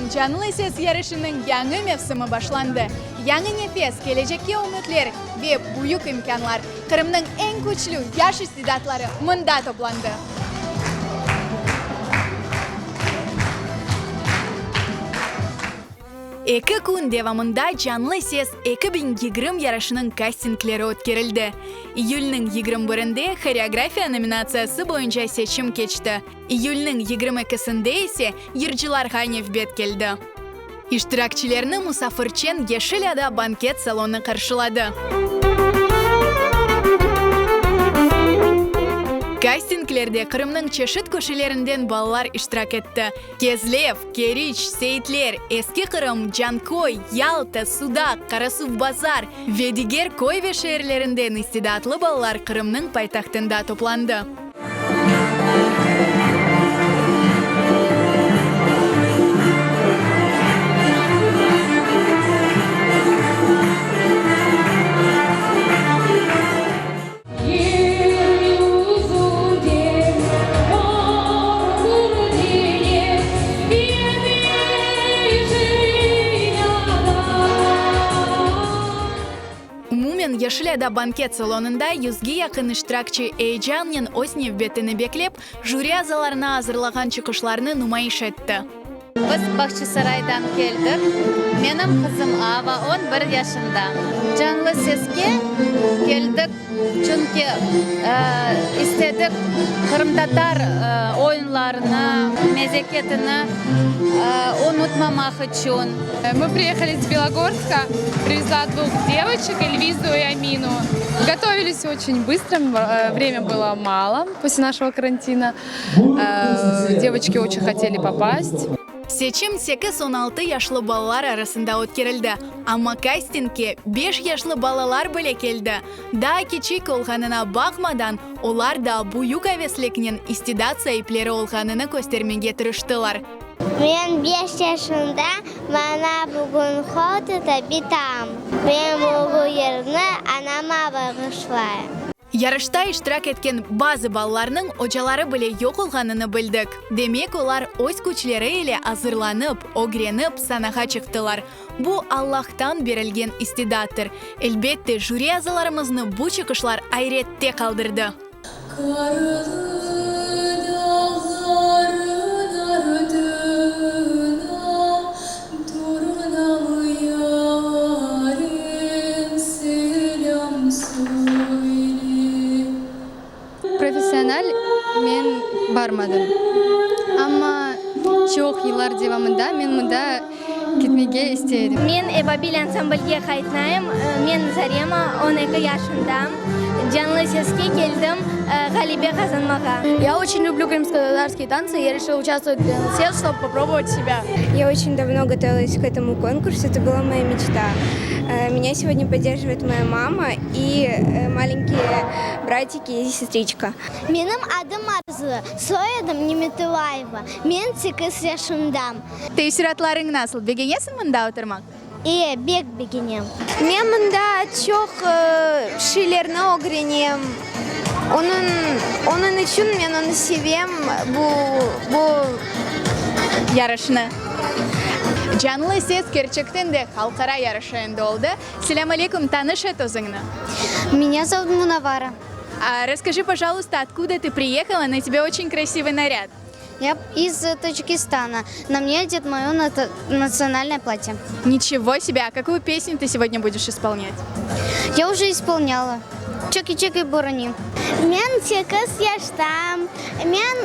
Qırımdan Canlı ses yarışınıñ yañı mevsimi başlandı. Yañı nefes, kelecekke ümütler ve büyük imkânlar. Qırımnıñ eñ küçlü yaş istidatları mında toplandı. Eki kün devamında Canlı ses 2020 yarışınıñ kastingleri ötkerildi. İyülniñ 21-inde Horeografiya nominatsiyası boyunca seçim keçti. İyülniñ 22-sinde ise yırcılarğa nevbet keldi. İştirakçilerni musafirçen Yeşil ada banket salonı qarşıladı. Kastinglerde Qırımnıñ çeşit köşelerinden balalar iştirak etti, Kezlev, Keriç, Seyitler, Eski Qırım, Canköy, Yalta, Sudaq, Qarasuvbazar ve diger köy ve şeerlerinden istidatlı balalar Qırımnıñ paytahtında toplandı. Yer yüzünde bardır deye Umumen, Yeşil ada banket salonında yüzge yaqın iştirakçi eyecannen öz nevbetini beklep, jüri azalarına azırlağan çıqışlarını numayış etti. Biz Bağçasaraydan keldik. Menim qızım Ava on bir yaşında. Canlı seske keldik, çünki istedik qırımtatar oyunlarını, mezeketini unutmamaq içün. Мы приехали из Белогорска, привезла двух девочек, Эльвизу и Амину. Готовились очень быстро, время было мало после нашего карантина. Девочки очень хотели попасть. Seçim sekiz-on altı yaşlı balalar arasında ötkerildi, amma kastingge beş yaşlı balalar bile keldi. Daa kiçik olğanına baqmadan, olar da büyük avesliknen istidat saipleri olğanını köstermege tırıştılar. Men beş yaşında, maña bugün hor tuta bitam. Men bu yırnı anama bağışlayım. Yarışta iştirak etken bazı balalarnıñ ocaları bile yoq olğanını bildik. Demek, olar öz küçleri ile azırlanıp, ögrenip, sanağa çıqtılar. Bu, Allahtan berilgen istidattır. Elbette, jüri azalarımıznı bu çıqışlar ayrette qaldırdı. Qarlı dağların ardına Turnam yarem selâm söyle. Professional men barmadım, amma çoq yıllar devamında men mında ketmege istey edim. Men Ebabil ansamblge qaytnayım. Men Zarema, 12 yaşındam. Canlı seske keldim ğalebe qazanmağa. Я очень люблю крымско-татарские танцы, я решила участвовать в Canlı ses, чтобы попробовать себя. Я очень давно готовилась к этому конкурсу, это была моя мечта. Меня сегодня поддерживает моя мама и маленькие братики и сестричка. Menim adım Arzı, soyadım Nimetulayeva. Men sekiz yaşındam. Teessüratlarıñ nasıl, begenesiñ mında oturmaq? E, bek begenem. Men mında çoq şeylerni ögrenem. Onıñ, onıñ içün men onı sevem, bu, bu. Yarışnı. Canlı ses kerçekten de halqara yarışı endi oldı. Selâm aleyküm, tanış et özüñni. Меня зовут Munavara. Расскажи, пожалуйста, откуда ты приехала, на тебе очень красивый наряд. Я из Таджикистана. На мне одет мое национальное платье. Ничего себе! А какую песню ты сегодня будешь исполнять? Я уже исполняла. Чеки-чеки бурани. Men sekiz yaştam. Men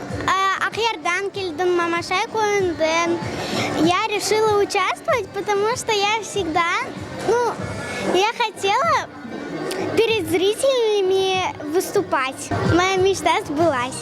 Aqyardan keldim, Mamaşay köyünden. Я решила участвовать, потому что я всегда, ну, я хотела перед зрителями выступать. Моя мечта сбылась.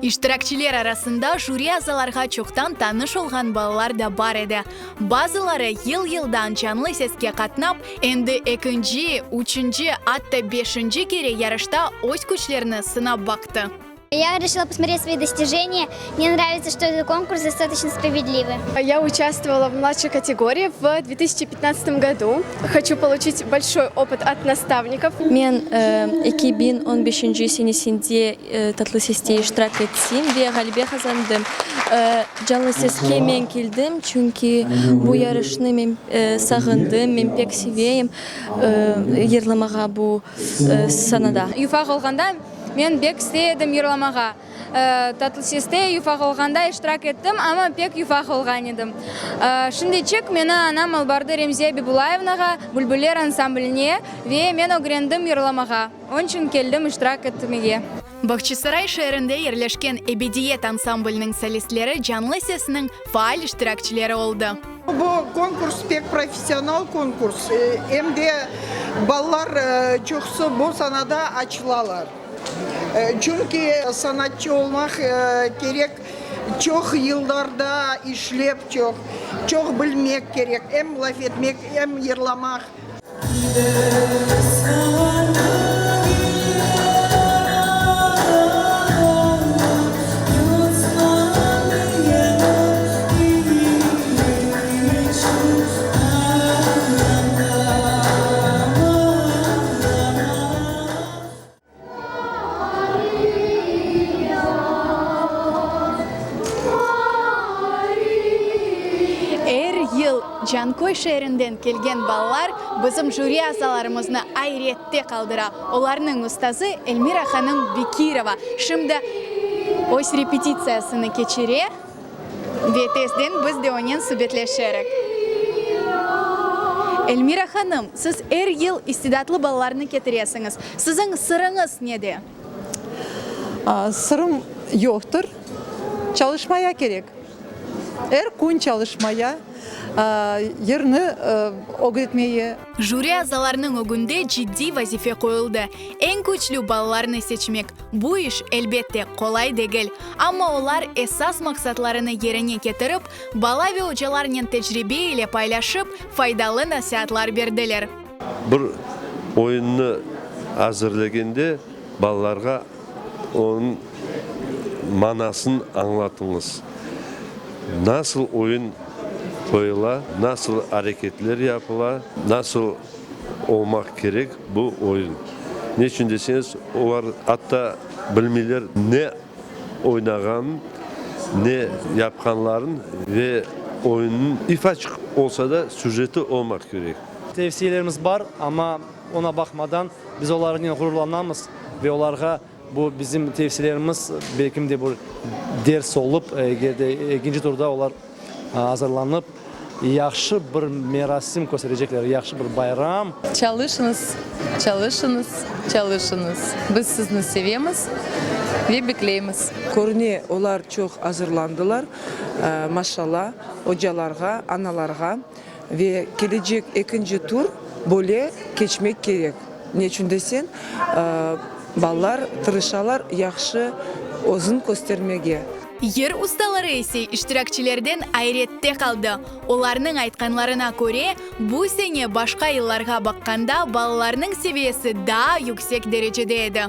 İştirakçiler arasında jüri azalarğa çoqtan tanış olğan balalar da bar edi. Bazıları yıl-yıldan canlı seske qatnap, endi ekinci, üçünci, atta beşinci kere yarışta öz küçlerini sınap baqtı. Я решила посмотреть свои достижения. Мне нравится, что этот конкурс достаточно справедливый. Я участвовала в младшей категории в 2015 году. Хочу получить большой опыт от наставников. Men 2015 senesinde Tatlı seste iştirak ettim ve ğalebe qazandım. Canlı seske men keldim, çünki bu yarışnı men sağındım, men pek seveyim yırlamağa bu sanada. Yufaq olğanda men bek istey edim yırlamağa. Tatlı seste yufaq olğanda iştirak ettim, amma pek yufaq olğan edim. Şimdiçik meni anam alıp bardı Remziye Bibulayevnağa, Bülbüller ansambline ve men ögrendim yırlamağa. Onıñ içün keldim iştirak etmege. Bağçasaray şeerinde yerleşken Ebediyet ansambliniñ solistleri canlı sesniñ faal iştirakçileri oldı. Bu konkurs pek professional konkurs, em de balalar çoqusı bu sanada açılalar. Çünki sanatçı olmaq kerek, çoq yıllarda işlep çoq, çoq bilmek kerek, em laf etmek, em yırlamaq. Er yıl Canköy şeerinden kelgen balalar bizim jüri azalarımıznı ayrette qaldıra. Olarnıñ ustazı Elmira hanım Bekirova şimdi öz repetitsiyasını keçire ve tezden biz de onen subetleşerik. Elmira hanım, siz er yıl istidatlı balalarnı ketiresiñiz. Siziñ sırıñız nede? Sırım yoqtır. Çalışmaya kerek. Er kün çalışmaya, yırnı ögretmeye. Jüri azalarınıñ ögünde ciddiy vazife qoyuldı, eñ küçlü balalarnı seçmek. Bu iş, elbette, qolay degil. Amma olar esas maqsatlarını yerine ketirip, bala ve ocalarnen tecribe ile paylaşıp, faydalı nasiatlar berdiler. Bir oyunnı azırlegende balalarğa onıñ manasını añlatıñız. Nasıl oyun qoyula, nasıl areketler yapıla, nasıl olmaq kerek bu oyun. Ne içün deseñiz, olar atta bilmeyler ne oynağanın, ne yapqanların ve oyunnıñ ifaçıq olsa da süjeti olmaq kerek. Tevsiyelerimiz bar, amma oña baqmadan, biz olarnen ğururlanamız ve olarğa bu bizim tevsiyelerimiz belkim de bir ders olıp, eger de ekinci turda olar azırlanıp, yahşı bir merasim kösterecekler, yahşı bir bayram. Çalışıñız, çalışıñız, çalışıñız. Biz sizni sevemiz ve bekleymiz. Körüne, olar çoq azırlandılar, maşalla, ocalarğa, analarğa. Ve kelecek ekinci tur böyle keçmek kerek. Ne içün desen, balalar tırışalar yahşı özün köstermege. Yır ustaları ise iştirakçilerden ayrette qaldı. Olarnıñ aytqanlarına köre, bu sene başqa yıllarğa baqqanda balalarnıñ seviyesi daa yüksek derecede edi.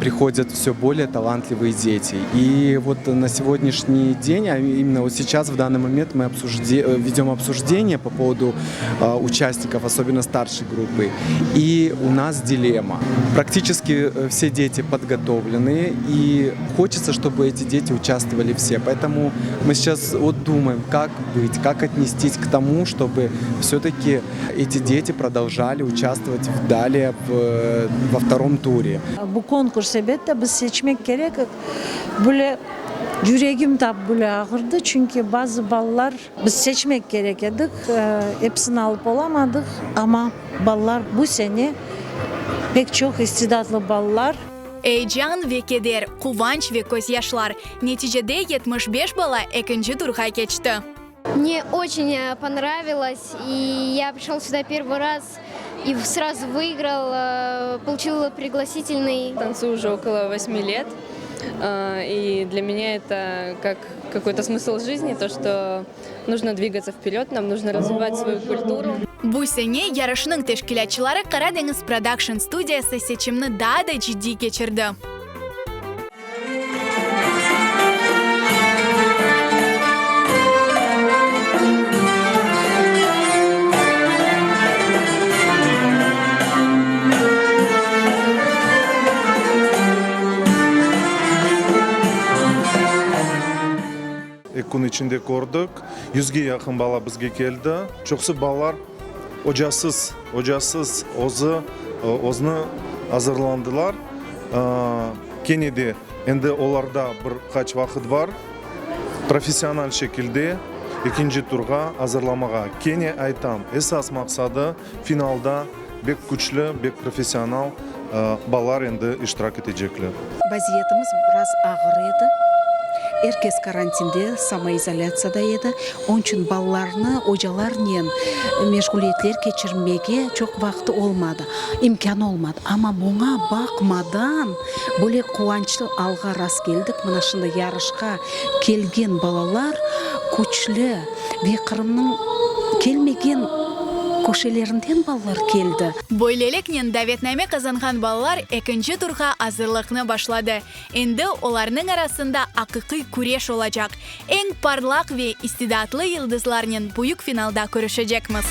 Приходят все более талантливые дети. И вот на сегодняшний день, а именно вот сейчас, в данный момент, мы обсужде, ведем обсуждение по поводу участников, особенно старшей группы. И у нас дилемма. Практически все дети подготовлены, и хочется, чтобы эти дети участвовали все. Поэтому мы сейчас вот думаем, как быть, как отнестись к тому, чтобы все-таки эти дети продолжали участвовать далее в, во втором туре. Bu konkurs elbette biz seçmek kerek. Böyle yüregim tap böyle ağırdı, çünki bazı balalar biz seçmek kerek edik, episini alıp olamadıq, amma balalar bu sene pek çoq istidatlı balalar. Eyecan ve keder, quvanç ve közyaşlar, neticede 75 bala ekinci turğa keçti. Mne oçen ponravilos, i ya prişel süda pervıy raz i srazu vıigral, poluçil priglasitelnıy. Tancuyu uje okolo vosmi let. И для меня это как какой-то смысл жизни, то, что нужно двигаться вперед, нам нужно развивать свою культуру. Bu sene yarışnıñ teşkilâtçıları Qaradeñiz Production studiyası seçimni daa da ciddiy keçirdi. Eki kün içinde kördik, yüzge yaqın bala bizge keldi. Çoqusı balalar ocasız, ocasız özü, özüni azırlandılar. Kene de endi olarda bir qaç vaqıt bar, professional şekilde ekinci turğa azırlamağa. Kene aytam, esas maqsadı, finalda bek küçlü, bek professional balalar endi iştirak etecekler. Vaziyetimiz biraz ağır edi. Er kes karantinde, samoizolâtsiyada edi. Onıñ içün balalarnı ocalarnen meşğuliyetler keçirmege çoq vaqtı olmadı, imkânı olmadı. Amma buña baqmadan, böyle quvançlı alğa rastkeldik. Mına şimdi yarışqa kelgen balalar küçlü ve Qırımnıñ kelmegen köşelerinden balalar keldi. Böyleliknen, davetname qazanğan balalar ekinci turğa azırlıqnı başladı. Endi olarnıñ arasında aqiqiy küreş olacaq. Eñ parlaq ve istidatlı yıldızlarnen büyük finalda körüşecekmiz.